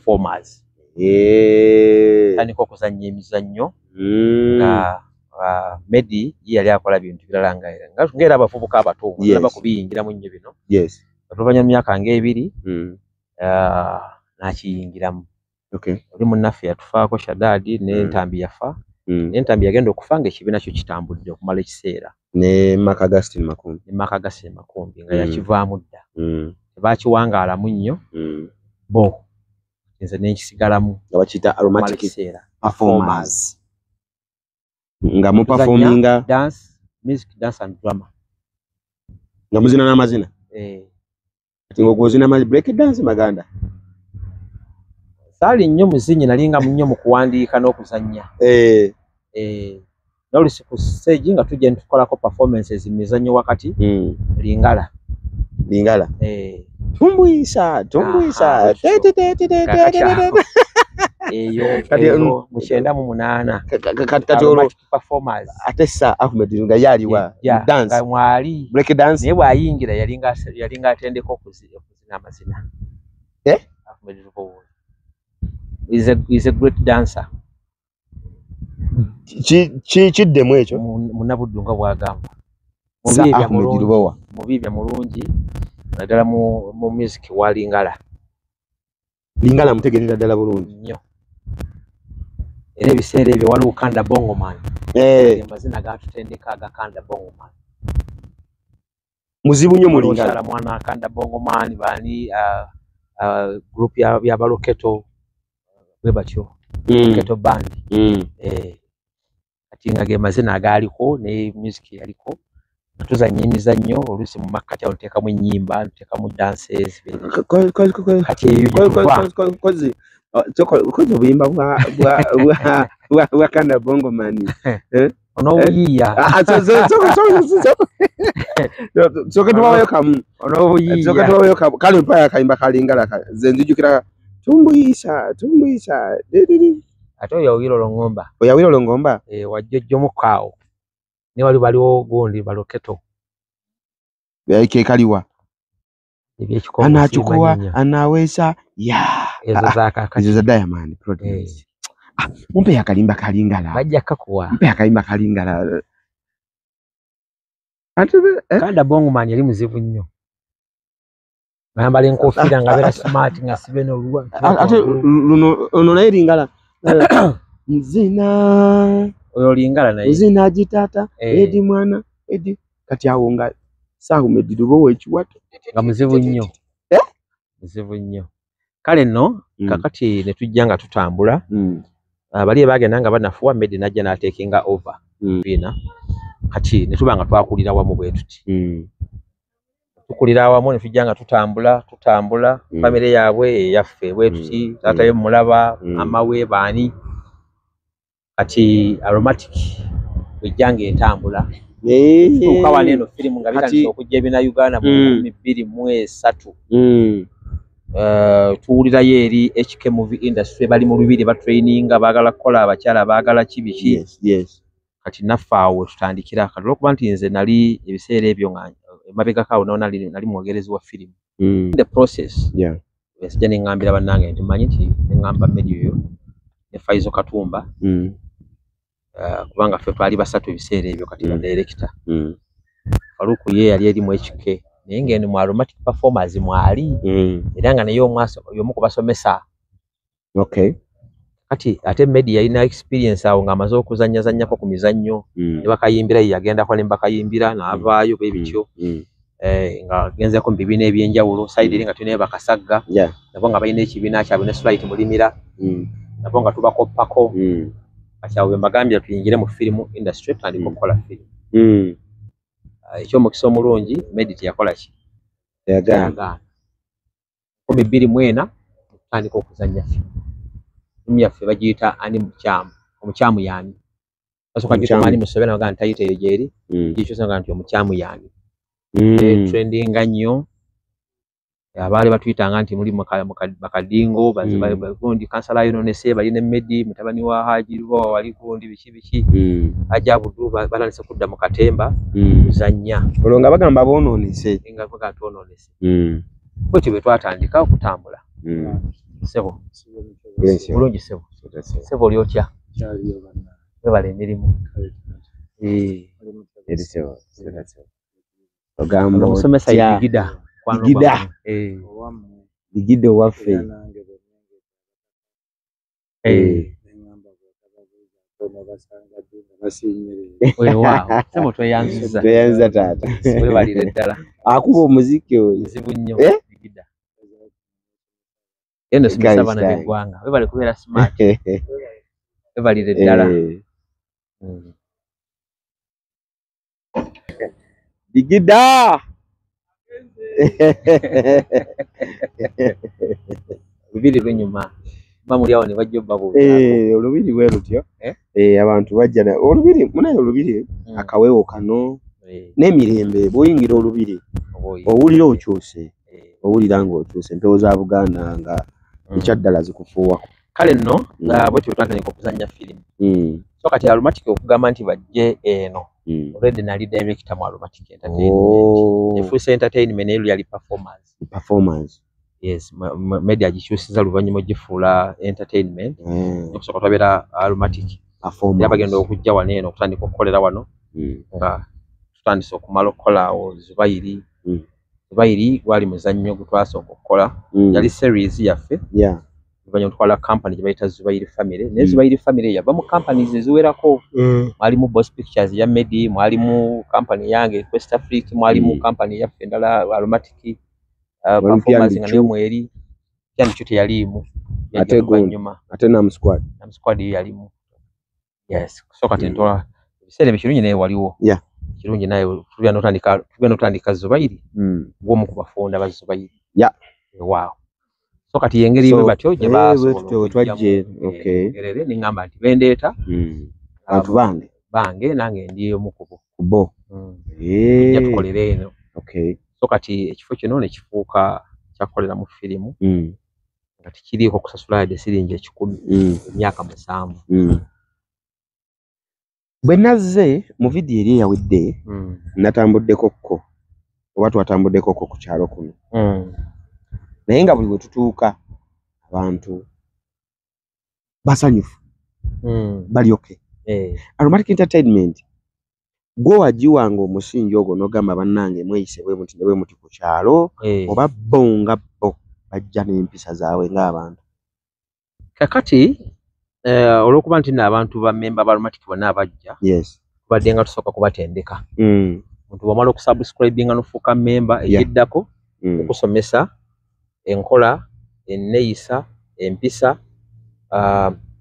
Performers. Tandika okuzannya emizannyo nga Medi ye yali akola bintu birala nga ng'era abavubuka abato balaba kubiyingiramu nnyo bino. Oluvannyuma mu myaka ng'ebiri n'akiyingiramu. Oli munnaffe yatufaako Shadadi n'Entambi yafa. N'Entambi yagenda okufa ng'ekibiina kyo kitambudde okumala ekiseera. Ne Mark Augustine Makumbi. Ne Mark Augustine Makumbi nga yakivaamu dda. Tebakiwangaalamu nnyo bo nze ne nkisigalamu. Nga bakiyita Aromatic Performers. Nga mu performinga dance, music, dance and drama. Nga muzina n'amazina. Kati ng'ozina break dance maganda. Saali nnyo muzinyi, nalinga nnyo mu kuwandiika n'okuzannya. N'oluusi ku stage nga tujja ne tukolako performances mu mizannyo wakati. Lingala. Lingala. Tumbuyisa, tumbuyisa. Eyo mu 98. Kati olwo performers. Ate Sir Ahmed nga yaliwa dance. Mwali. Break dance. Naye bw'ayingira yalinga atendeka okuzina amazina. Ahmed Lubowa is a great dancer. Kiddemu ekyo. Munnabuddu nga bw'agamba. Sir Ahmed Lubowa. Mubiibya mulungi naddala mu music wa Lingala. Lingala mutegeerera ddala bulungi. Nnyo. Era ebiseera ebyo waliwo Kanda Bongo Man. Amazina gatutendeka aga Kanda Bongo Man. Muzibu nnyo mu Lingala. Mwana Kanda Bongo Man bani group ya Baloketo bwe batyo. Loketo band. Kati nga ge mazina agaaliko ne music yaliko. Tuzannya emizannyo oluusi mu makkati awo nteekamu ennyimba, nteekamu dances. Kati eyo Kozi obuyimba bwa Kanda Bongo Man. Onoobuyiiya. Sooka tubaweeyo kamu. Onoobuyiiya. Sooka tubaweeyo kamu. Kale mpayo akayimba kalingala nze nzijukira tumbuyisa, tumbuyisa. Ate oyo Awilo Longomba. Oyo Awilo Longomba? Wajjojjomuko awo. Ne wali baliwo gundi Baloketo. Ke kaliwa. Ebyekikongo Anachukua, anaweza, ya. Ezo za kakati. Ezo za Diamond Platnumz. Mumpe akalimba kalingala. Bajja kakuwa. Mumpe akalimba kalingala. Ate Kanda Bongo Man yali muzibu nnyo. Bayambala enkofiira nga beera smart nga sibe n'oluwa. Ate luno ono naye Lingala. Nzina. Oyo Lingala naye. Nzina gitata, Edi mwana, Edi. Kati awo nga Sir Ahmed Lubowa ekiwato. Nga muzibu nnyo. Muzibu nnyo. Kale nno kakati ne tujja nga tutambula. Bali bagenda nga banafuwa Medi najja n'atekinga over. Bina. Kati ne tuba nga twakulira wamu bwe tuti. Tukulira awamu ne tujja nga tutambula, tutambula. Famire yaabwe eyaffe bwe tuti. Taata ye mulaba, mama we baani. Kati Aromatic bw'ejja ng'etambula. Tuuka wano eno firimu nga bitandise okujja ebina Uganda mu 2003. Tuwulirayo eri HK Movie Industry bali mu lubiri batraininga baagala kukola abakyala baagala ki biki. Kati naffe awo tutandikira. Kati olw'okuba nti nze nali ebiseera ebyo nga emabegako awo nawo nali mwogerezi wa firimu. In the process, nsijja ne ŋŋambira bannange nti mmanyi nti ne ŋŋamba Medi oyo ne Faizo Katumba. Kubanga ffe twali basatu ebiseera ebyo kati ba director. Faruku ye yali eri mu HK naye ng'eno mu Aromatic Performers mwali. Era nga naye y'omu ku basomesa. Kati ate Medi yalina experience awo ng'amaze okuzannyazannyako ku mizannyo. Ne bakayimbira ye yagendako ne bakayimbira n'avaayo bwe bityo. Nga agenzeeko mu bibiina eby'enjawulo. Side eri nga tulinayo Bakasagga. Nabo nga balina ekibiina kyabwe ne Sprite Mulimira. Nabo nga tubakoppako. Kati awo bwe mbagambira tuyingire mu film industry tutandike okukola firimu. Eky'omukisa omulungi Medi teyakola ki? Teyagaana. 2004 tutandika okuzannya firimu. Firimu yaffe bagiyita Ani Mukyamu. Omukyamu y'ani? Basooka giyita Ani Museveni bagamba nti title eyo gy'eri. Gikyusa nga nti omukyamu y'ani. Trendinga nnyo. Abaali batuyitanga nti muli bakadingo, gundi kansala ayonoonese, bali ne Medi, mutabani wa Haji Lubowa wali gundi biki biki. Haji Abudu batandise kudda mu katemba kuzannya. Olwo nga bagamba boonoonese. Nga bagamba twonoonese. Bwetyo bwe twatandika okutambula. Sebo. Bulungi sebo. Sebo oli otya? Webale emirimu. Ogamba omusomesa Digida. Digida. Digida owaffe. Weewaawo, sebo tweyanziza. Tweyanziza taata. Weebalire ddala. Akuba omuziki oyo. Nzibu nnyo Digida. Eno somesa abaana b'eggwanga. Weebale kubeera smart. Weebalire ddala. Digida! Bibiri lunyuma. Bamuli awo ne bajja obbabuuza. Olubiri bwe lutyo. Abantu bajja olubiri munaye olubiri akaweewo kano n'emirembe bw'oyingira olubiri owulira okyuse. Owulira ng'okyuse empewo za Buganda nga ekyaddala zikufuuwako. Kale nno bwetyo twatandika okuzannya firimu. So kati Aromatic okugamba nti bajje eno. Already nali director mu Aromatic Entertainment. Efuuse entertainment naye yali performance. Performance. Yes, media gikyusiza luvannyuma gifuula entertainment. Okusooka twabeera Aromatic. Performance. Bagenda okujja wano eno okutandika okukolera wano nga tutandise okumala okukola awo Zubairi. Zubairi gwali muzannyo gwe twasooka okukola. Yali series yaffe. Luvannyuma twala company gye bayita Zubairi Family. Naye Zubairi Family yava mu companies eziwerako. Mwalimu Boss Pictures ya Medi, mwalimu company yange West Africa, mwalimu company yaffe endala Aromatic. Performance nga nayo mweri. Kyandikyo teyaliimu. Ate luvannyuma. Ate Nam Squad. Nam Squad yo yalimu. Yes. So kati ntola ebiseera ebyo Kirungi naye waliwo. Kirungi naye tugenda otandika Zubairi. Gw'omu ku bafunda ba Zubairi. Wow. So kati engeri bwe batyo gye basobola okujjamu ne ŋŋamba nti bendeeta abantu bange nange ndi omu ku bo. Bo. Tujja tukolere eno. So kati ekifo kino ne kifuuka kyakukoleramu firimu nga tekiriiko kusasula yadde siringi 100 emyaka 7. Bwe nazze mu vidiyo eri eyawedde natambuddeko kko oba twatambuddeko kko ku kyalo kuno. Naye nga buli we tutuuka abantu basanyufu bali okay. Aromatic Entertainment gwe wagiwanga omusingi ogwo n'ogamba bannange mweyise bwe muti ne bwe muti ku kyalo oba bo nga bo bajja n'empisa zaabwe ng'abantu. Kakati olw'okuba nti nno abantu ba memba ba Aromatic bonna abajja tubadde nga tusooka kubatendeka. Omuntu bw'omala okusubscribinga n'ofuuka memba ekiddako okusomesa enkola, enneeyisa, empisa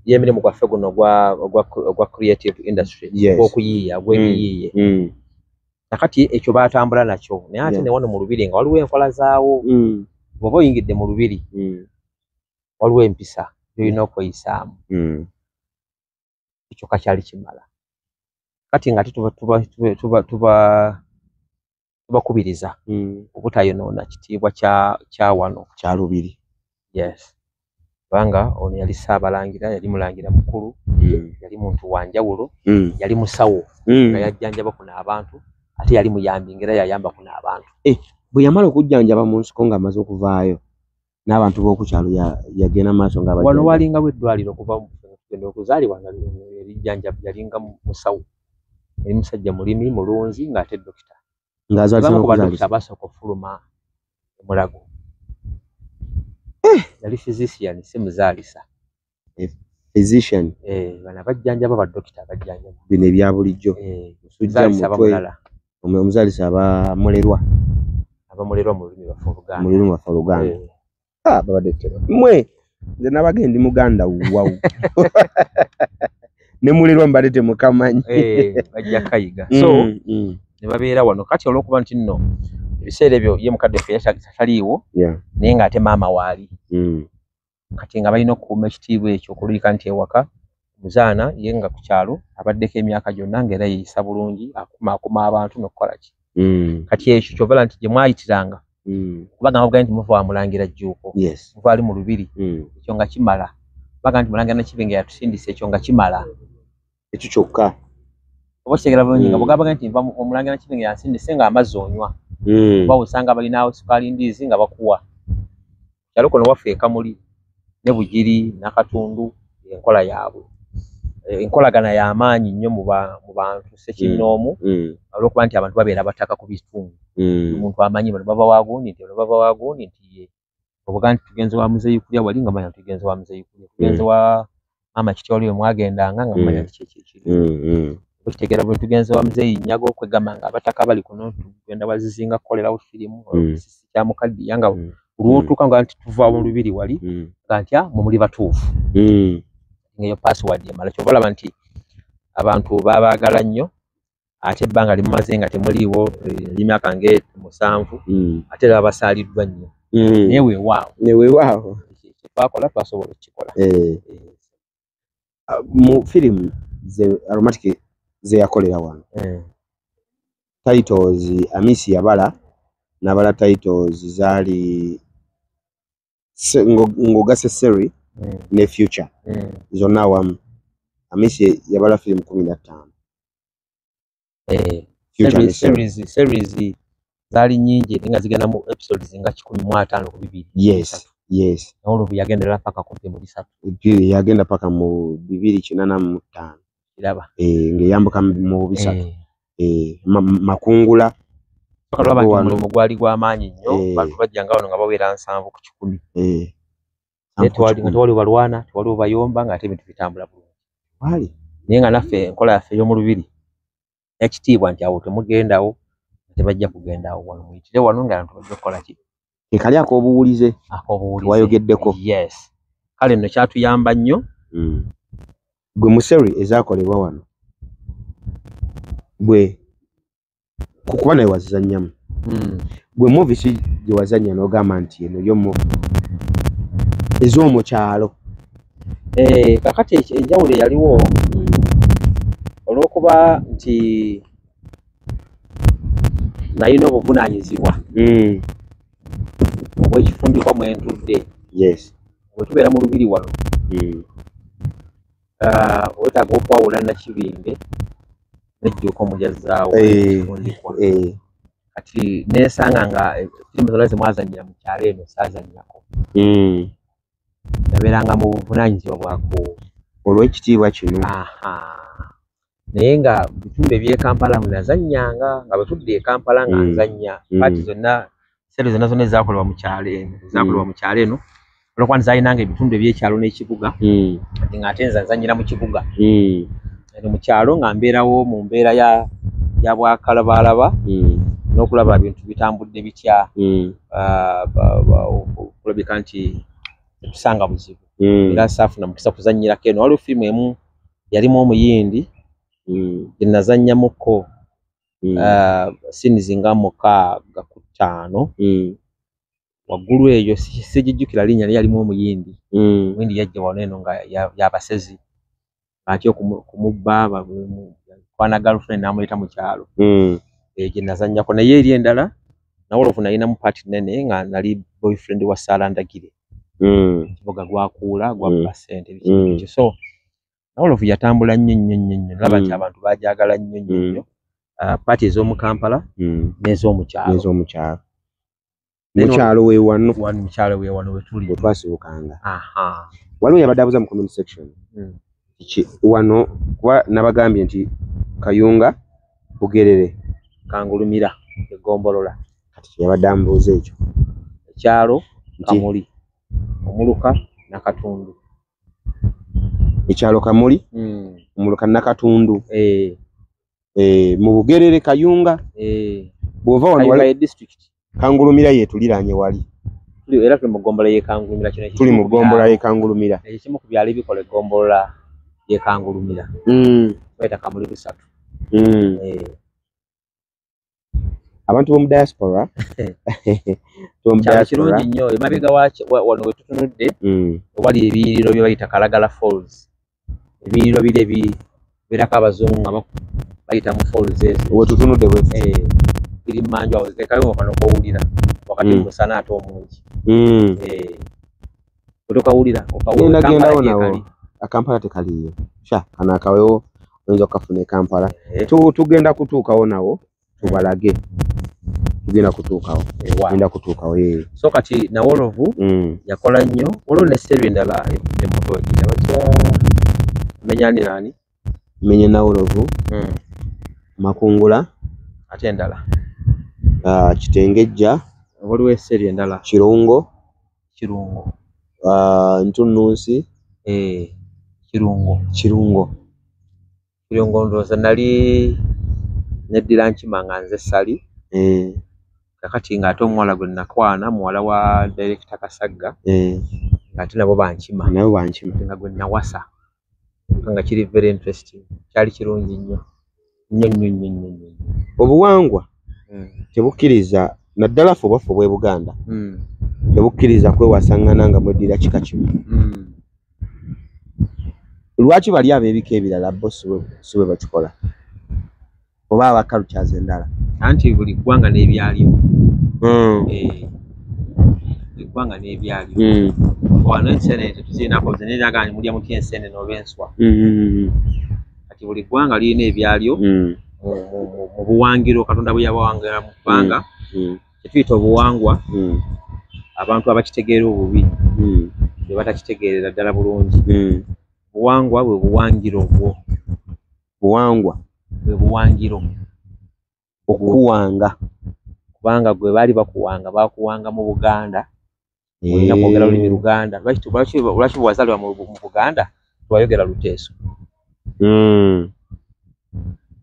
y'emirimu gwaffe guno ogwa creative industry ogw'okuyiiya ogw'ebiyiiye. Kakati ekyo baatambula nakyo naye ate ne wano mu lubiri nga waliwo enkola zaawo. Bw'oba oyingidde mu lubiri waliwo empisa gy'olina okweyisaamu. Ekyo kakyali kimala. Kati nga ate tubakubiriza obutayonoona kitiibwa kya wano kya lubiri. Yes. Kubanga ono yali Ssaabalangira, yali mulangira mukulu, yali muntu wa njawulo, yali musawo nga yajjanjaba kuno abantu, ate yali muyambi ng'era yayamba kuno abantu. Bwe yamala okujjanjaba mu nsiko ng'amaze okuvaayo n'abantu b'oku kyalo yagenda maaso ng'abajjanjaba. Wano walingawo eddwaliro okuva tugenda okuzaalibwa nga erijjanjaba yalinga musawo. Yali musajja mulimi, mulunzi ng'ate dokita. Ng'azaalisa Abamu ku n'okuzaalisa. badokita abasooka okufuluma Mulago. Yali physician, si muzaalisa. Physician. Bano abajjanjaba badokita abajjanjaba. Bino ebya bulijjo. Musujja Muzaalisa mutwe. abamulala. Omuzaalisa abamulelwa. Abamulelwa mu lulimi lwaffe Oluganda. Mu lulimi lwaffe Oluganda. Babadde teba. Mmwe nze nabage ndi Muganda wawu. Ne mulelwa mbadde temukamanyi. Bajja kayiga. So, ne babeera wano kati olw'okuba nti nno ebiseera ebyo ye mukadde ffe taliiwo, naye ng'ate maama waali. Kati nga balina okukuuma ekitiibwa ekyo okuluyika nti ewaka muzaana ye nga ku kyalo abaddeko emyaka gyonna ng'era yeeyisa bulungi, akumaakuma abantu n'okukola ki. Kati ekyo ky'ovala nti gye mwayitiranga kubanga bavuga nti muva wa Mulangira Jjuuko, muva ali mu lubiri, ekyo nga kimala. Baga nti Mulangira Nakibinge yatusindise, ekyo nga kimala. Ekyo kyokka. Oba kitegeera bulungi nga bw'ogamba nti nva mu Mulangira Nakibinge yansindise ng'amazzi onywa. Oba osanga balinawo sukaali ndiizi nga bakuwa. Kyalo kuno waffe e Kamuli Ne Bugiri Nakatundu enkola yaabwe enkolagana y'amaanyi nnyo mu bantu ssekinnoomu, olw'okuba nti abantu babeera bataka ku bitundu. Omuntu amanyi bano bava wagundi nti bano bava wagundi nti ye obuga nti tugenze wa muzeeyi kulya wali nga manya tugenze wa muzeeyi kulya, tugenze wa maama kiti wali we mwagendanga nga manya nti kyekiri. Okitegeera bwe tugenze wa muzeeyi Nyago okwegamba nga abataka bali kuno tugenda wazizinga kukolerawo firimu sisi kya mukaddiya nga olwotuuka nga nti tuva mu lubiri wali nga nti mwe muli batuufu. Ngeyo password emala kyova olaba nti abantu babaagala nnyo ate ebbanga limumaze nga temuliiwo emyaka nge 7 ate era basaaliddwa nnyo. Naye weewaawo. Ne weewaawo. Twakola twasobola okukikola. Mu firimu ze Aromatic ze yakolera wano. Titles Amisi yabala n'abala titles zaali ng'ogase Seri ne Future zonna awamu. Amisi yabala firimu 15. Future ne Seri. Series zaali nnyingi nga zigenda mu episodes nga 152 ku 2. Yes, yes. Olwo yagendera paka kumpi mu 3. Yagenda paka mu 285. Kiraba. Ng'eyambuka mu 3. Makungula. Olaba nti omulimu gwali gwa maanyi nnyo, bantu bajjanga wano nga bawera 70 ku 100. Tewali balwana, tewali bayomba ng'ate ebintu bitambula bulungi. Wali. Naye nga naffe enkola yaffe ey'omu lubiri ekitiibwa nti awo temugendawo, tebajja kugendawo wano muyitire wano nga abantu bajja kukola ki? Kali ak'obuwulize. Ak'obuwulize. Wayogeddeko. Yes. Kale nno kyatuyamba nnyo. Gwe mu seri ezaakolebwa wano. Gwe kuba naye wazizannyamu. Gwe movie si gye wazannya n'ogamba nti eno yo movie ez'omu kyalo. Kakati enjawulo eyaliwo olw'okuba nti nalina obuvunaanyizibwa obw'ekifundikwa mwe ntudde. Yes. Bwe tubeera mu lubiri wano weetaaga okwawula Nakibinge n'ejjuuko omujazzaawo ekifundikwa. Kati neesanga nga firimu zonna ze mwazannyira mu kyalo eno saazannyako. Nabeeranga mu buvunaanyizibwa bwako olw'ekitiibwa kino. Naye nga bitundu eby'e Kampala nazannyanga nga bwe tudda e Kampala nga nzannya paati zonna sente zonna zonna ezaakolebwa mu kyalo eno ezaakolebwa mu kyalo eno olw'okuba nti zaalinanga ebitundu eby'ekyalo n'ekibuga kati ng'ate nze nzannyira mu kibuga. Eno mu kyalo nga mbeerawo mu mbeera ya bwakalabaalaba n'okulaba bintu bitambudde bitya, okulabika nti tetusanga buzibu. Era saafuna mukisa kuzannyirako eno. Waliwo firimu emu yalimu omuyindi gye nazannyamuko scenes nga 6 ku 5 waggulu eyo sijijjukira linnya naye yalimu omuyindi. Omuyindi yajja wano eno nga y'abasezi atya okumubba kwana girlfriend n'amuleeta mu kyalo. Gye nazannyako. Naye eri endala Nawolovu nalinamu paati nnene nga nali boyfriend wa Sarah Ndagire. Kibuga gwakuula gwabba ssente biki biki. So Nawolovu yatambula nnyo nnyo nnyo nnyo. Nalaba nti abantu bagyagala nnyo nnyo nnyo. Paati ez'omu Kampala n'ez'omu kyalo. N'ez'omu kyalo. Mu kyalo we wano. Wano mu kyalo we wano we tuli. We twasibukanga. Waliwo yabadde abuuza mu comment section. Wano kuba nabagambye nti Kayunga Bugerere Kangulumira eggombolola. Kati yabadde ambuuza ekyo. Ekyalo Kamuli omuluka Nakatundu. Ekyalo Kamuli omuluka Nakatundu. Mu Bugerere Kayunga. Bw'ova wano wali district. Kangulumira yetuliraanye wali. Era tuli mu ggombolola y'e Kangulumira kino tuli mu ggombolola y'e Kangulumira. Ekimu ku byalo ebikola eggombolola y'e Kangulumira. Bayita Kamuli 3. Abantu b'omu diaspora. Kirungi nnyo emabega wano we tutunudde ewali ebiyiriro bye bayita Kalagala Falls. Ebiyiriro biri ebibeerako abazungu nga bayita mu falls ezo. We tutunudde bwe biri mmanju awo kekayo kano k'owulira wakati mu musana ate omungi. Otokawulira okawulira Kampala nawo. Kampala tekaliyo. Sha kana akawewo oyinza okukafuna e Kampala. Tugenda kutuukawo nawo tubalage. Tugenda kutuukawo. Genda kutuukawo. So kati Nawolovu yakola nnyo, waliwo ne seri endala emoto batya menya ani nani? Menya Nawolovu, Makungula, ate endala Kitengejja, waliwo eseri endala Kirungo, Ntunnunsi, Kirungo. Kirungo ndowooza nali neddira Nkima nga nze Ssali. Kakati ng'ate omuwala gwe nakwana muwala wa Director Kasagga, ng'ate nabo bankima. Nga gwe nawasa, nga kiri very interesting, kyali kirungi nnyo nnyo nnyo nnyo nnyo. Obuwangwa tebukkiriza, naddala ffe obwaffe obw'e Buganda, tebukkiriza kwewasangana nga mweddira kika kimu. Lwaki bali ab'ebika ebirala bo si bwe bakikola, oba aba cultures endala? Anti buli ggwanga n'ebyalyo. Buli ggwanga n'ebyalyo. Wano ensenene tetuzirinako, nze neraga nti mulya mutya ensenene oba enswa. Kati buli ggwanga lirina ebyalyo mu buwangiro Katonda bwe yabawangiramu, kubanga kyetuyita obuwangwa abantu abakitegeera obubi be batakitegeerera ddala bulungi. Buwangwa bwe buwangiro bwo. Buwangwa bwe buwangiro. Okuwanga. Kubanga gwe baali bakuwanga, bakuwanga mu Buganda. Olina kwogera lulimi Luganda. Lwaki bwewazaalibwa mu Buganda tewayogera Luteeso?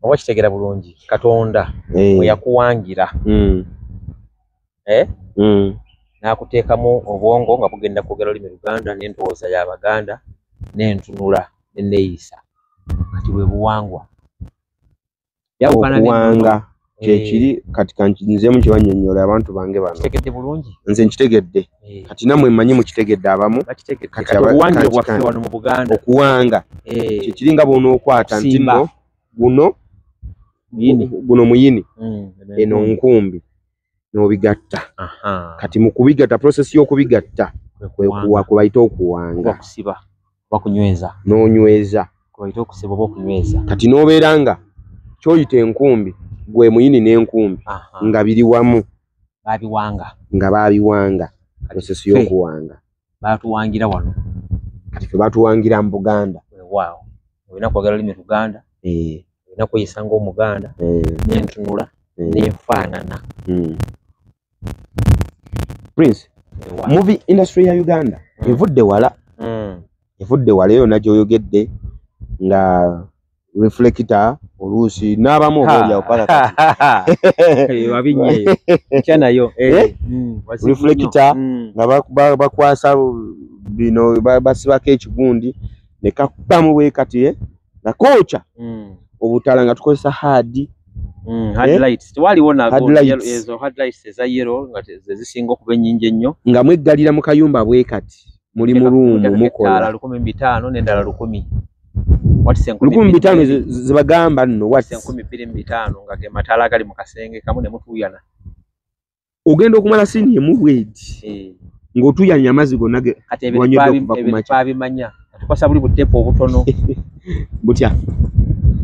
Oba kitegeera bulungi, Katonda bwe yakuwangira n'akuteekamu obwongo nga bugenda kwogera lulimi Luganda n'endowooza y'Abaganda n'entunula n'enneeyisa. Kati bwe buwangwa. Okuwanga kyekiri kati kanzemu kyebannyonnyola abantu bange bano. Kitegedde bulungi? Nze nkitegedde. Kati nammwe mmanyi mukitegedde abamu. Kati obuwangiro bwaffe wano mu Buganda. Okuwanga kyekiri nga bw'onookwata nti nno guno guno muyini, eno nkumbi, n'obigatta. Kati mu kubigatta, process y'okubigatta kwe bayita okuwanga. Okusiba oba kunyweza. N'onyweza. Kwe bayita okusiba oba okunyweza. Kati n'obeera nga ky'oyita enkumbi gwe muyini n'enkumbi nga biri wamu. Babiwanga. Nga babiwanga. Process y'okuwanga. Batuwangira wano. Kati ffe batuwangira mu Buganda. Weewaawo. Olina kwogera lulimi Luganda. Olina kweyisa ng'Omuganda, n'entunula, n'enfaanana. Prince, movie industry ya Uganda evudde wala. Evudde wala yonna gy'oyogedde nga reflector oluusi n'abamu oboolyawo paka kati. Wabinye eyo. Nayo. Reflector nga bakwasa bino basibako ekigundi ne kakubamu bwe kati nga kookya obutala nga tukozesa hard. Hard lights. Tewaliwo nago ezo hard lights eza yellow nga zisinga okuba ennyingi ennyo. Nga mweggalira mu kayumba bwe kati muli mu ruumu mukola. 1500 n'endala 1000. 1500 zibagamba nno watts 2500 nga ge mataala agali mu kasenge kamu ne mutuuyana. Ogenda okumala sini emu bweti ng'otuuyanya amazzi gonna gonyedde okuva ku makya. Twabimanya tukwasa buli buteepu obutono. Butya?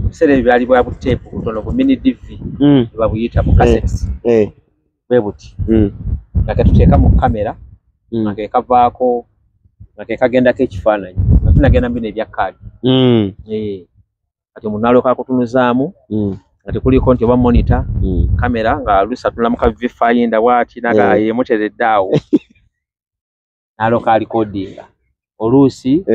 Ebiseera ebyo byali bwa buteepu butono bu mini DV babuyita bu cassettes. Bwe buti. Nga ketuteeka mu kamera nga ke kavaako nga ke kagendako ekifaananyi nga tunagenda mu bino ebya kaadi. Kati omuntu n'alyoka akutunuzaamu nga tekuliko nti oba monitor kamera nga oluusi atunula mu ka viewfinder bw'ati naga yeemuteredde awo n'alyoka alikodinga. Oluusi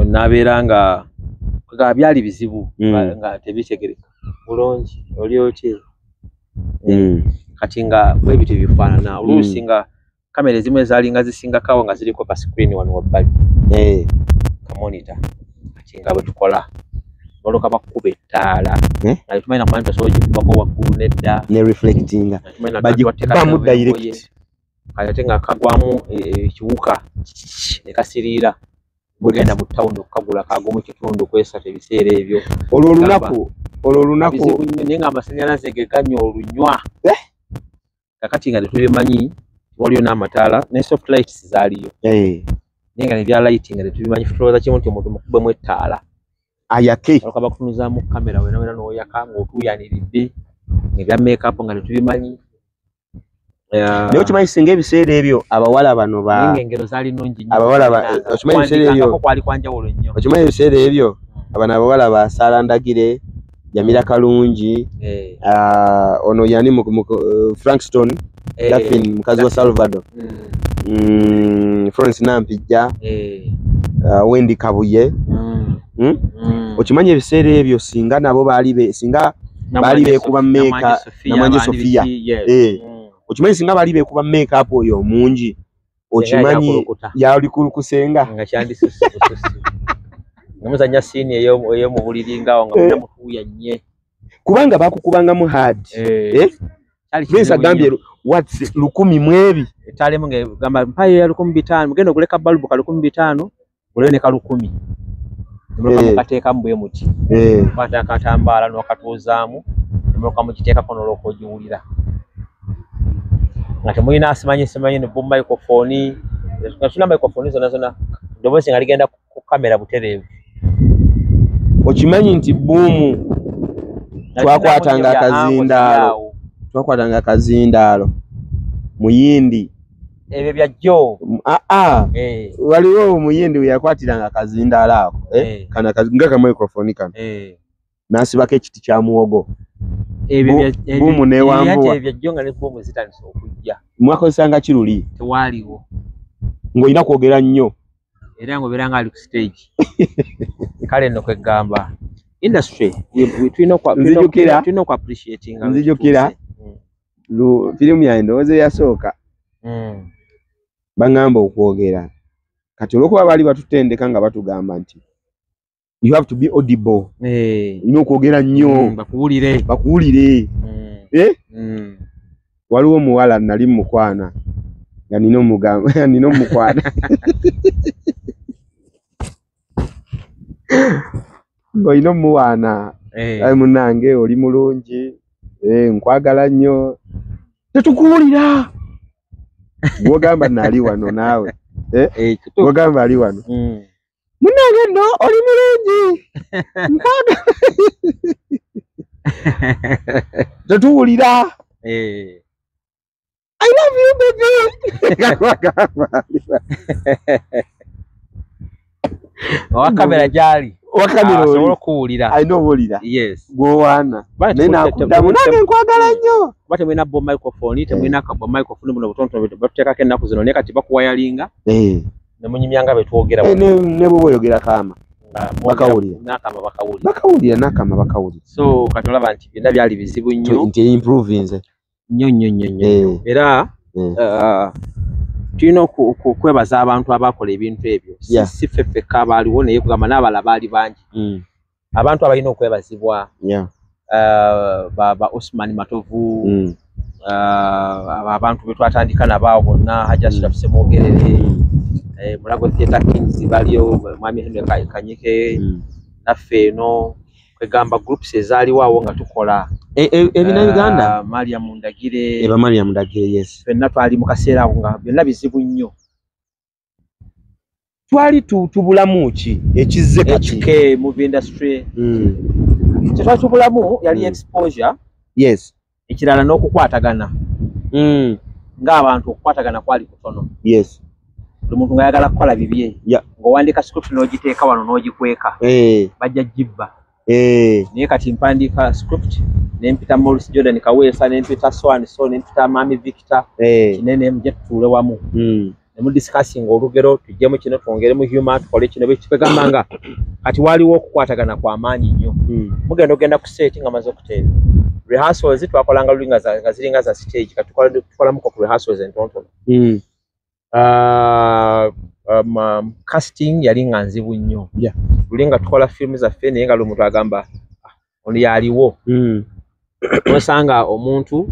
n'abeera nga byali bizibu nga tebitegereka bulungi oli otya. Kati nga bwe bityo bifaanana. Oluusi nga kamera ezimu ezaalinga zisingako awo nga ziriko ka screen wano wabbali ka monitor. Kati nga bwe tukola balooka bakukuba ettaala nga tetumanyi na kumanya nti osobola ogikubako waggulu nedda ne reflectinga bagikubamu direct. Kati ate nga kagwamu ekiwuka ne kasiriira. Bwegenda mu tawuni okukagula kagwa mu kitundu kwesatu ebiseera ebyo. Olwo olunaku naye nga amasannyalaze ge ganywa olunywa. Kakati nga tetubimanyi, waliyo n'amataala ne soft lights zaaliyo. Naye nga nebya lighting nga tetubimanyi, tulowooza kimu nti omuntu mukubemu ettaala ayake. Balyoka bakutunuzaamu kamera wena wena n'oyaka ng'otuuyaniridde. Ebya makeup nga tetubimanyi. Naye okimanyi singa ebiseera ebyo abawala bano ba engero zaali nnungi nnyo. Abawala ba okimanyi ebiseera ebyo kwali kwa njawulo nnyo. Okimanyi ebiseera ebyo abano abawala ba Sara Ndagire, Jamila Kalungi, ono yani Frankston, Daphne mukazi wa Salvador, Florence Nampijja, Wendy Kabuye. Okimanyi ebiseera ebyo singa nabo baali singa baali beekuba make Namanje Sofia. Okimanyi singa baali beekuba make up oyo omungi, okimanyi yali kulukusenga nga kyandisusse. Namuzannya scene eyo mu buliri ngaawo nga munamutuuya nnye. Kubanga bakukubangamu hard. Vince agambye what's 10,000 mwebi. Etalimu ng'egamba mpayo ya 15,000 mugenda oguleka balubu ka 15,000 gule ne ka 10,000. Nemuleka mukateekamu bwe muti. Kwata akatambaala n'okatuuzaamu nemuleka mukiteekako n'olwoka ogiwulira. Nga temulina simanyi ne boom microphone, nga tulina microphone zonna zonna eddoboozi nga ligenda ku kamera butereevu. Okimanyi nti boomu twakwatanga akazindaalo, muyindi ebyo bya jjo. Waliwo omuyindi we yakwatiranga akazindaalo ako, kana nga ka microphone kano, n'asibako ekiti kya muwogo. Ebyo boomu n'ewambuwa. Ebyo bya jjo nga ne boomu zitandise okujja. Mwakozesanga kiruli? Tewaaliwo. Ng'olina kwogera nnyo. Era ng'obeera ng'ali ku stage. Kale nno kwegamba industry tulina oku appreciating. Nzijukira firimu yange ndowooza eyasooka baŋŋamba okwogera. Kati olw'okuba baali batutendeka nga batugamba nti you have to be audible, olina okwogera nnyo bakuwulire. Waliwo omuwala nali mukwana nga nina omukwana ng'olina omuwaana, ayi munnange oli mulungi, nkwagala nnyo, tetukuwulira. Gw'ogamba nali wano naawe, gw'ogamba ali wano, munnange nno oli mulungi, nkwagala, tetuwulira. I love you baby. Owa kamera gy'ali. Owa kamera oli. Asobola okuwulira. Alina owulira. Yes. Gw'owaana. Naye n'akuddamu, nange nkwagala nnyo. Kuba temulina bo microphone, temulina ka bo microphone buno butonotono batuteekako ennaku zino, naye kati bakuwayalinga. Ne munyumya nga bwe twogera. Ne bw'oba oyogera kaama. Bakawulira. N'akama bakawulira. Bakawulira n'akama bakawulira. So kati olaba nti byonna byali bizibu nnyo. Nti improvinze. Nnyo nnyo nnyo nnyo. Era tulina okwebaza abantu abakola ebintu ebyo. Si ffe ffekka abaaliwo, naye kugamba n'abalala baali bangi. Abantu abalina okwebazibwa, ba Osman Matovu, abantu be twatandika nabo awo bonna, Hajji Ashraf Ssemwogerere, Mulago Theatre Kings baliyo, Mwami Henry Kanyike, naffe eno kwegamba groups ezaaliwo awo nga tukola. Ebina Uganda? Mariam Ndagire. Eba Mariam Ndagire, yes. Ffenna twali mu kaseera ako nga byonna bizibu nnyo. Twali tubulamu ki ekizze kati? HK movie industry. Kye twali tubulamu yali exposure. Yes. Ekirala n'okukwatagana. Ng'abantu okukwatagana kwali kutono. Yes. Buli muntu ng'ayagala kukola bibye. Ng'owandiika script n'ogiteeka wano n'ogikweka. Bajja gibba. Naye kati mpandiika script nempita Morris Jordan Kaweesa, nempita so and so, nempita Mami Victor, kinene mujje tutuule wamu. Ne mudiscussinga olugero, tuggyemu kino, twongeremu humor, tukole kino, kwegamba nga kati waliwo okukwatagana kwa maanyi nnyo. Mugenda ogenda ku set nga maze okuteeba. Rehearsals twakolanga luli nga ziringa za stage, kati tukolamuko ku rehearsals entonotono. Casting yali nga nzibu nnyo. Luli nga tukola firimu zaffe naye nga luli omuntu agamba ono yaliwo. Osanga omuntu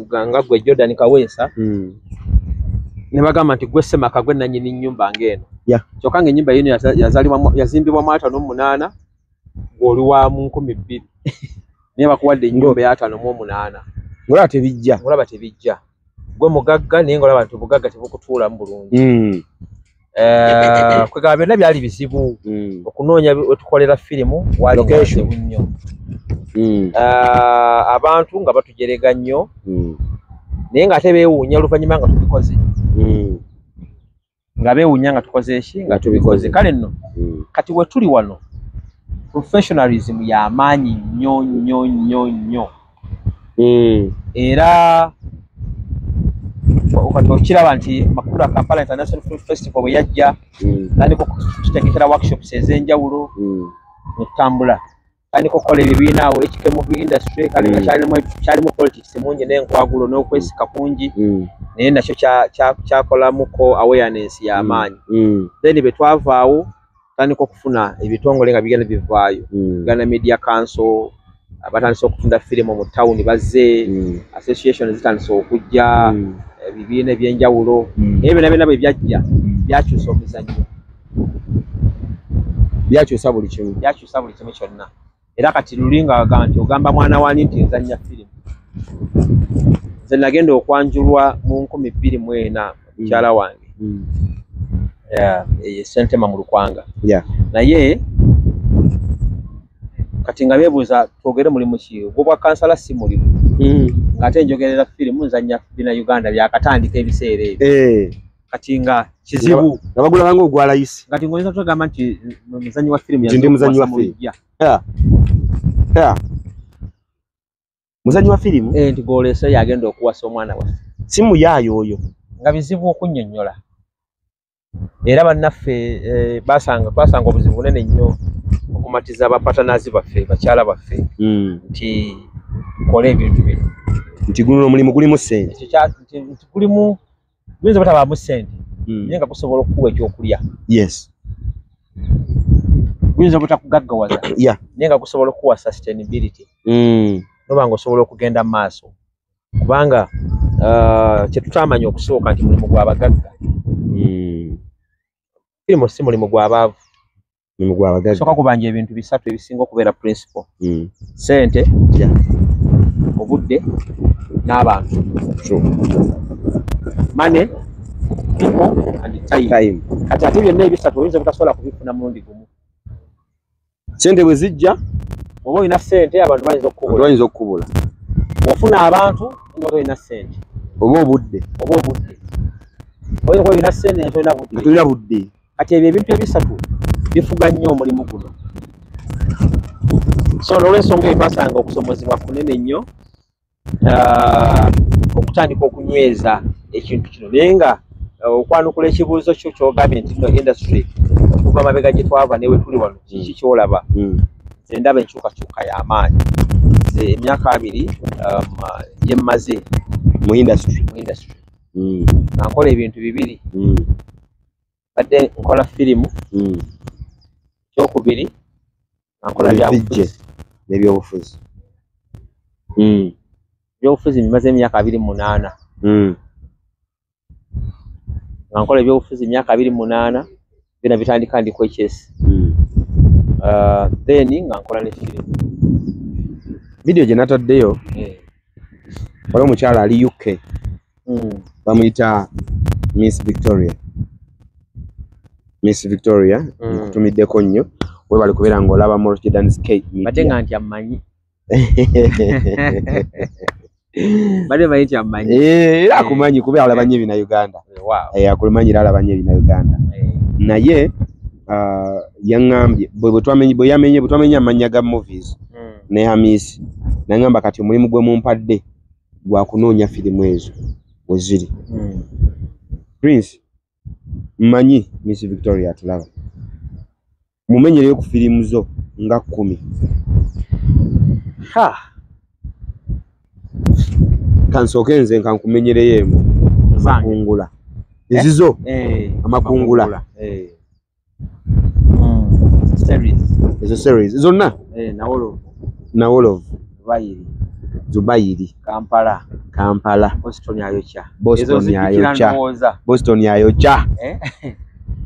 nga gwe Jordan Kaweesa, ne bagamba nti gwe Ssemaka gwe nannyini nnyumba ng'eno. Kyokka ng'ennyumba yino yazimbibwa mu 58, ng'oli wa mu 2000. Naye bakuwadde ennyumba eya 58. Ng'olaba tebijja. Ng'olaba tebijja. Gwe mugagga naye ng'olaba nti obugagga tebukutuulamu bulungi. Kwegamba byonna byali bizibu. Okunoonya we tukolera firimu waali Location. wazibu nnyo. Abantu nga batujerega nnyo, naye ng'ate beewuunya oluvannyuma nga tubikoze, nga beewuunya nga tukoze eki, nga tubikoze. Kale nno kati we tuli wano professionalism y'amaanyi nnyo nnyo nnyo nnyo. Era kati okiraba nti Makula Kampala International Film Festival bwe yajja, tandika okututegekera workshops ez'enjawulo, ne tutambula, tandika okukola ebibiina awo HK Movie Industry. Kale nga kyalimu politics mungi n'enkwagulo n'okwesika kungi, naye nakyo kyakolamuko awareness y'amaanyi. Then bwe twavaawo, tandika okufuna ebitongole nga bigenda bivaayo, Uganda Media Council, batandise okutunda firimu mu tawuni, bazze, association zitandise okujja, ebibiina ebyenjawulo. Naye byonna byonna bwe byajja, byakyusa omuzannyo. Byakyusa buli kimu. Byakyusa buli kimu kyonna. Era kati luli nga agamba nti ogamba mwana wani nti nzannya firimu. Nze nagenda okwanjulwa mu 2004, mukyala wange Sentema mu Lukwanga. Naye kati nga beebuuza twogere mulimu ki, ogwobwa kansala si mulimu, ng'ate njogerera firimu, nzannya bina Uganda byakatandika ebiseera ebyo. Kati nga kizibu. Nga bagulaba ng'ogwa layisi. Kati ng'oyinza tugamba nti muzannyi wa firimu. Nti ndi muzannyi wa firimu. Muzannyi wa firimu? Nti gw'oleese yagenda okuwasa omwana waffe. Si muyaayo oyo. Nga bizibu okunnyonnyola. Era bannaffe twasanga obuzibu bunene nnyo okumatiza abapatanazi baffe, bakyala baffe, nti tukole ebintu bino. Nti guno omulimu gulimu ssente. Nti gulimu, guyinza obutabaamu ssente, naye nga gusobola okukuwa ekyokulya. Guyinza obutakugaggawaza, naye nga gusobola okukuwa sustainability. Noba nga osobola okugenda mu maaso. Kubanga kye tutamanya okusooka nti mulimu gw'abagagga. Firimu si mulimu gw'abaavu. Mulimu gw'abagagga. Sooka kubanja ebintu bisatu ebisinga okubeera principle. Ssente, obudde, n'abantu. Money, people and time. Kati ate byonna ebisatu oyinza obutasobola kubifuna mulundi gumu. Ssente bwe zijja, bw'oba olina ssente abantu bayinza okukubula. Bayinza okukubula. Bw'ofuna abantu nga tolina ssente. Oba obudde. Oba obudde. Oyinza okuba olina ssente nga tolina budde. Nga tolina budde. Kati ebyo ebintu ebisatu bifuga nnyo omulimu guno. So n'olwensonga eyo twasanga okusomozebwa kunene nnyo, okutandika okunyweza ekintu kino. Naye nga okwanukula ekibuuzo kyo ky'ogambye nti no industry okuva mabega gye twava ne we tuli wano, kiki ky'olaba? Nze ndaba enkyukakyuka y'amaanyi. Nze emyaka 2 gye mmaze mu industry. Mu industry. Nga nkola ebintu bibiri. Badde nkola firimu. Ekyokubiri nga nkola byabufuzi. N'ebyobufuzi. Ebyobufuzi mbimaze emyaka 28. Nga nkola ebyobufuzi emyaka 28, byonna bitandika ndi ku HS. Then nga nkola ne firimu. Video gye nataddeyo, waliwo omukyala ali UK, bamuyita Miss Victoria. Miss Victoria, nkutumiddeko nnyo, weebale kubeera ng'olaba Morris Jordan's K Media. Badde nga nti ammanyi. Badde manyi nti ammanyi. Era akumanyi kuba alaba nnyo ebina Uganda. Akumanyi era alaba nnyo ebina Uganda. Naye yaŋŋambye, bwe yamenye, bwe twamenye amannya ga movies ne Hamisi, n'aŋŋamba kati omulimu gwe mumpadde gwa kunoonya firimu ezo we ziri. Prince, mmanyi Miss Victoria atulaba. Mumenyereyo ku firimu zo nga 10. Kansooke nze nkankumenyereyo emu. Amakungula. Ezizo? Amakungula. Series. Ezo series. Zonna? Nawolovu. Nawolovu. Zubayiri. Zubayiri. Kampala. Kampala. Boston ayokya. Boston ayokya. Boston ayokya.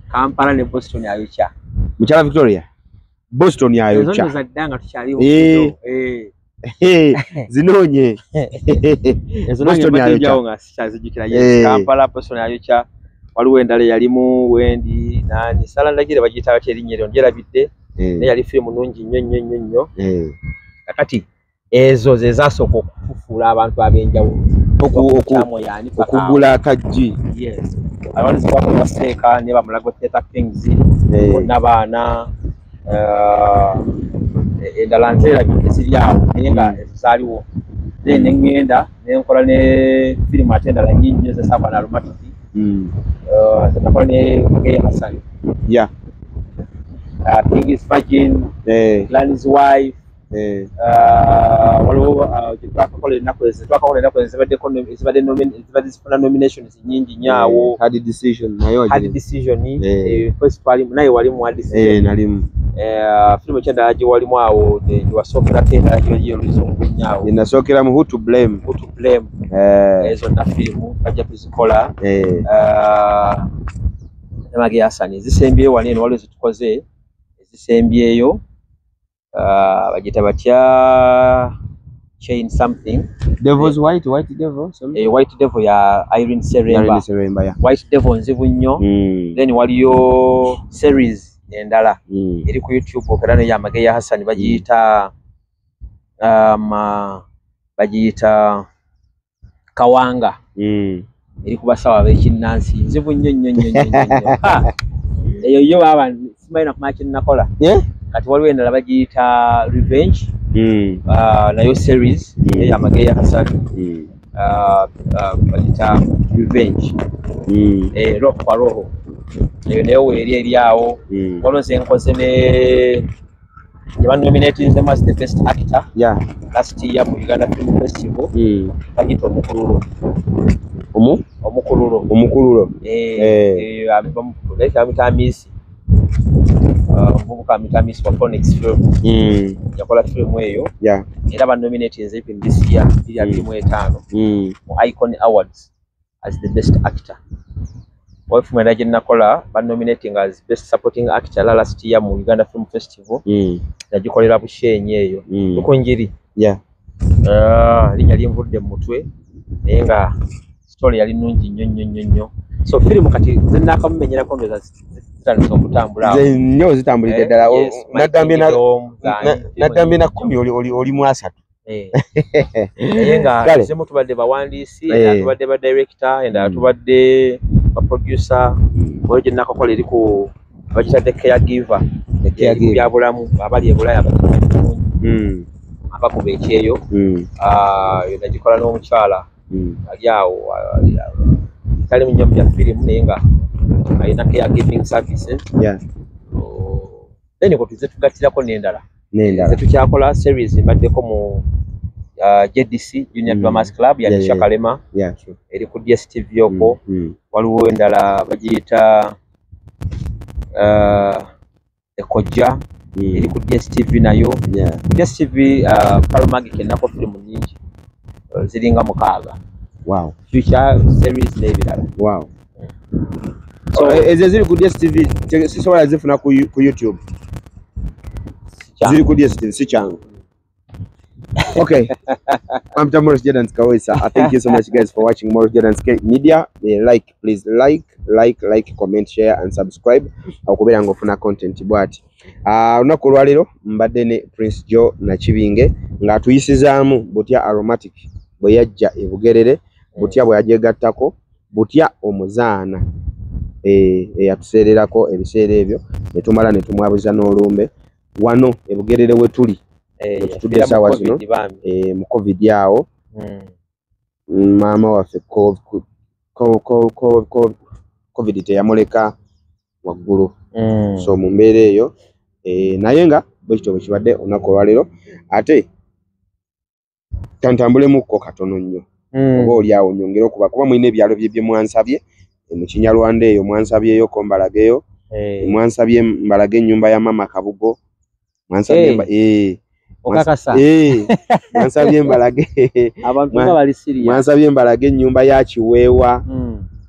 Kampala ne Boston ayokya. Mukyala Victoria. Boston ayokya. Ezo zadda nga tukyaliwo. Zinoonye. Ezo Boston ayokya. Nga sikyazijjukira. Yes, Kampala, Boston ayokya. Waliwo endala eyalimu Wendy nani Sala Ndagire bagiyita batya erinnya eryo ndyerabidde. Naye yali firimu nnungi nnyo nnyo nnyo nnyo. Kakati Ezo ze zasooka okufuula abantu ab'enjawulo, okugula akaggi. Yes, abantu bakola seeka ne bamulago Theatre Kings bonna baana endala nzeerabidde ziri awo, naye nga ezo zaaliwo. Then ne ŋŋenda ne nkola ne firimu ate endala nnyingi nnyo zesaakwa na Aromatic. Nakola ne Mageya Hassan. King's Virgin, Granny's Wife. Waliwo gye twakakola ennaku ezo, twakakola ennaku ezo zibadde zifuna nominations nnyingi nnyo awo. Hard Decision nayo. Hard Decision, first twalimu, naye walimu Hard Decision. Nalimu. Firimu ki endala gye walimu awo gye wasookerako, endala gye oluzungu nnyo awo? Nasookera mu Who to Blame. Who to Blame. Ezo na firimu bajja tuzikola. Ne Mageya Hassan ezisembyeyo wano eno, waliwo zetukoze ezisembyeyo, bagiyita batya, Chain something. Devil's White, White Devil, something? White Devil ya Irene Seremba. Irene Seremba, yeah. White Devil nzibu nnyo. Then waliyo series endala eri ku YouTube okera neyo ya Mageya Hassan, bagiyita Kawanga. Eri ku basawo ab'ekinnansi, nzibu nnyo nnyo nnyo nnyo nnyo. Eyo yo baba simanyi nakumanya kye nnakola. Kati waliwo endala bagiyita Revenge. Nayo series eya Mageya Hassan. Bagiyita Revenge. Roho kwa Roho, eyo nayo weeri eri awo. Waliwo ze nkoze ne gye banominatinzemu as the best actor last year mu Uganda Film Festival, bagiyita Omukululo. Omukululo. Omukululo. Bamuyita Amisi, omuvubuka amuyita Amisi wa Phoenix Films. Yakola firimu eyo era banominatinze even this year 2025 mu Icon Awards as the best actor. Waliwo endala gye nakola banominating as best supporting actor la last year mu Uganda Film Festival. Nagikolera Bushenyi eyo Lukunjiri. Linnya linvudde mu mutwe, naye nga story yali nnungi nnyo nnyo nnyo nnyo. So firimu kati ze naakamumenyerako ndowooza zitandise okutambula awo. Nnyo zitambulidde ddala. Yes, My Kingdom, Zani, Nagambye na 10, oli mu 30. Naye nga Kale. zimu tubadde bawandiisi, endala tubadde ba director, endala tubadde ba producer. Waliwo gye nakakola eri ku bagitadde Caregiver. The Caregiver. Byabulamu abali e Bulaaya bakimanyi bulungi, abakuba ekyeyo. Yo nagikola n'omukyala ali awo, tali nnyo mu bya firimu naye nga alina caregiving services. Then ko tuze tugattirako n'endala N'endala. ze tukyakola series. Mbaddeko mu JDC, Junior Drummers Club ya Nisha Kalema. Eri ku DSTV okwo. Waliwo endala bagiyita Ekojja, eri ku DSTV nayo. Ku DSTV Palomagi kenako firimu nnyingi, ziringa 6. Future series n'ebirala. So ezo ziri ku DSTV sisobola zifuna ku YouTube? Kyangu. Ziri ku DSTV si kyangu. Okay. I'm Morris Jordan Kawesa. Thank you so much guys for watching Morris Jordan K Media. Like, please like, like, like, comment, share and subscribe. Okubeera ng'ofuna content bw'ati. Olunaku olwaleero mbadde ne Prince Joe Nakibinge ng'atuyisizaamu butya Aromatic bwe yajja e Bugerere, butya bwe yagyegattako, butya omuzaana eyatuseererako ebiseera ebyo ne tumala ne tumwabuza n'olumbe wano e Bugerere we tuli. Tutudde Yafiira mu essaawa zino. COVID bambi. Mu COVID awo. Maama waffe COVID teyamuleka waggulu. So mu mbeera eyo, naye nga bwe kityo bwe kibadde olunaku olwaleero, ate kantambulemukko katono nnyo. Oba oli awo nyongere okuba kuba mulina ebyalo bye mwansabye mu Kinyarwanda eyo mwansabyeyo ko mbalageyo. Mwansabye mbalage ennyumba ya Mama Kabugo. Mwansabye Okakasa. Mwansabye mbalage. Abantu nga bali serious. Mwansabye mbalage ennyumba ya Kiweewa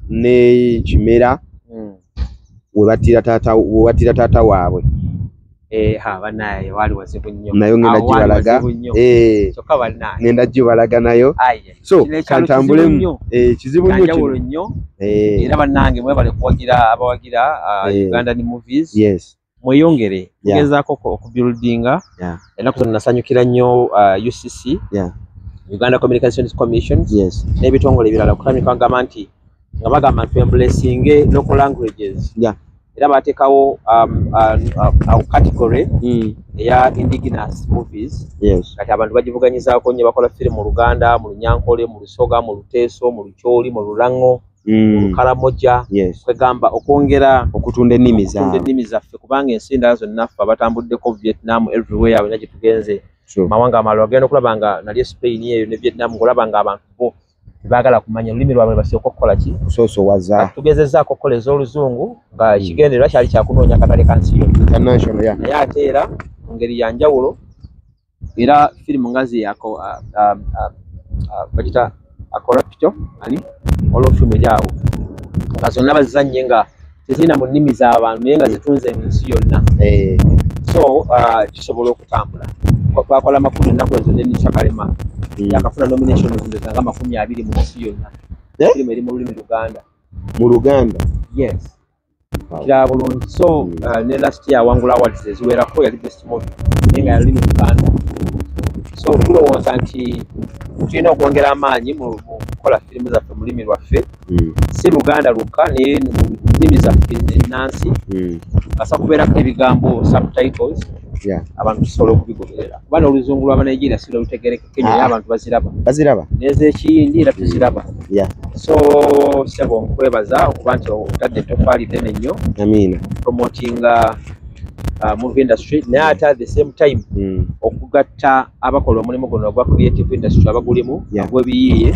ne Kimera. We battira taata waabwe. Ha, bannaye wali wazibu nnyo. Nayo ngenda Awo wali gibalaga. wazibu nnyo. Kyokka bannaye. Ngenda gibalaga nayo. Aye. So, Kino ekyalo kantambulemu. kizibu nnyo. Kizibu nnyo kino. Kyanjawulo nnyo. Era bannange mwebale kuwagira abawagira, Ugandan movies. Mweyongere tugezaako okubuildinga. Ennaku zino nasanyukira nnyo UCC, Uganda Communications Commission, n'ebitongole ebirala okutandika gamba nti nga bagamba nti embracinge local languages. Era bateekawo category eya indigenous movies. Kati abantu bagivuganyizaako nnyo, bakola firimu mu Luganda, mu Lunyankole, mu Lusoga, mu Luteeso, mu Lukyoli, mu Lulango, mu Lukaramoja. Kwegamba okwongera okutunda ennimi zaabwe, ennimi zaffe, kubanga ensi endala zonna ffe abatambuddeko Vietnam, everywhere wonna gye tugenze, mawanga amalala, ogenda okulaba nga nali Spain eyo ne Vietnam, ng'olaba nga abantu bo tebaagala kumanya lulimi lwabwe, basooka okukola ki? Kusoosowaza. Tugezezaako okukola ez'oluzungu nga ekigendererwa kyali kyakunoonya akatale ka nsi yonna, naye ate era mu ngeri ya njawulo era firimu nga ziyako bagita Akorapito ani waliwo firimu eri awo nga zonna bazizannye nga tezirina mu nnimi z'abantu naye nga zitunze mu nsi yonna. So kisobola okutambula. Twakola amakulu ennaku ezo ne Nisha Kalema yakafuna nomination nga 20 mu nsi yonna. Firimu eri mu lulimi Luganda. Mu Luganda? Yes. Kiraba bulungi. So ne last year awangula awards eziwerako, yali best movie naye nga yalulimi Luganda. So tulowooza nti tulina okwongera amaanyi mu kukola firimu zaffe mu lulimi lwaffe, si Luganda lwokka naye mu nnimi zaffe ennansi, kasa kubeerako ebigambo subtitles, abantu tusobola okubigoberera, kuba n'oluzungu lw'Abanigeria si lwe lutegeerekeka ennyo, naye abantu baziraba n'ez'ekiyindi era tuziraba. So ssebo, nkwebaza okuba nti otadde ettoffaali ddene nnyo Amiina. promotinga movie industry, naye ate at the same time okugatta abakola omulimu guno ogwa creative industry, abagulimu ogw'ebiyiiye,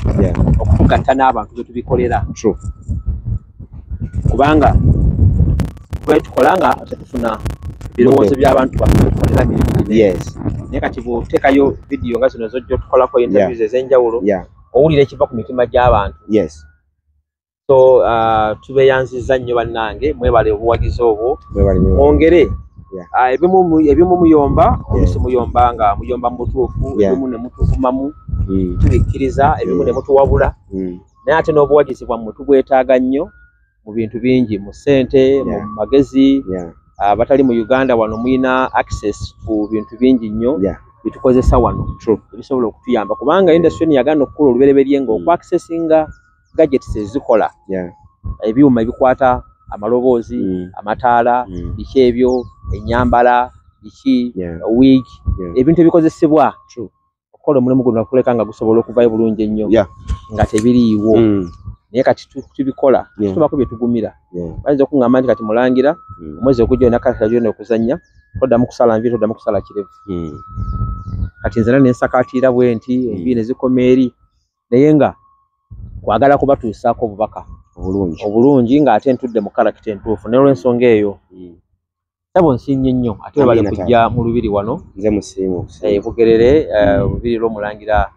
okutugatta n'abantu be tubikolera, kubanga bwe tukola nga tetufuna birowoozo by'abantu baffe tukolera mirimu ginene. Naye kati bw'oteekayo vidiyo nga zino zojja otukolako interviews ez'enjawulo, owulira ekiva ku mitima gy'abantu. So tubeeyanzizza nnyo bannange, mwebale obuwagizi obwo, Mwebale nnyo. mwongere. Ebimu muyomba, oluusi muyomba nga muyomba mu butuufu, ebimu ne mutuvumamu, tubikkiriza, ebimu ne mutuwabula, naye ate n'obuwagizi bwammwe tubwetaaga nnyo mu bintu bingi, mu ssente, mu magezi. Abatali mu Uganda wano mulina access ku bintu bingi nnyo byetukozesa wano ebisobola okutuyamba, kubanga industry eno yagaana okukula olubereberye nga okwaccessinga gadgets ezikola ebyuma ebikwata amaloboozi, amataala, biki ebyo, ennyambala, biki, wig, ebintu ebikozesebwa okukola omulimu guno okuleka nga gusobola okuvayo bulungi ennyo nga tebiriiwo. Naye kati tubikola, tubako bye tugumira. Bayinza okuŋŋamba nti kati mulangira, omwezi ogujja olina character gy'olina okuzannya, toddamu kusala nviiri, toddamu kusala kirevu. Kati nze era nensakaatira bwe nti, enviiri ne zikoma eri, naye nga kwagala kubatuusaako obubaka obulungi, obulungi, ng'ate ntudde mu character entuufu. N'olwensonga eyo, ssebo, nsiimye nnyo, ate webale Amiina, kujja mu lubiri wano. Nze musiimu. Bugerere, olubiri lw'omulangira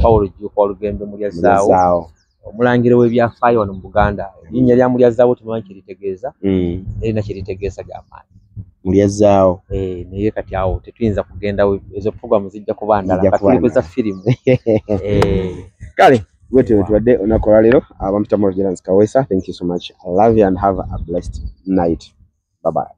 Paulo Jjuuko Walugembe Mulyazzaawo, Mulyazaawo. omulangira w'ebyafaayo wano mu Buganda. Erinnya lya Mulyazzaawo temumanyi kyeritegeeza, erina kyeritegeeza lyamaanyi. Mulyazzaawo. Naye kati awo tetuyinza kugenda, ezo programu zijja kuba ndala. Zijja kati kuba tuli ku za ndala. firimu. Kale bwetyo tubadde olunaku olwaleero. Bampita Morgan Kawesa. Thank you so much. I love you and have a blessed night. Bye bye.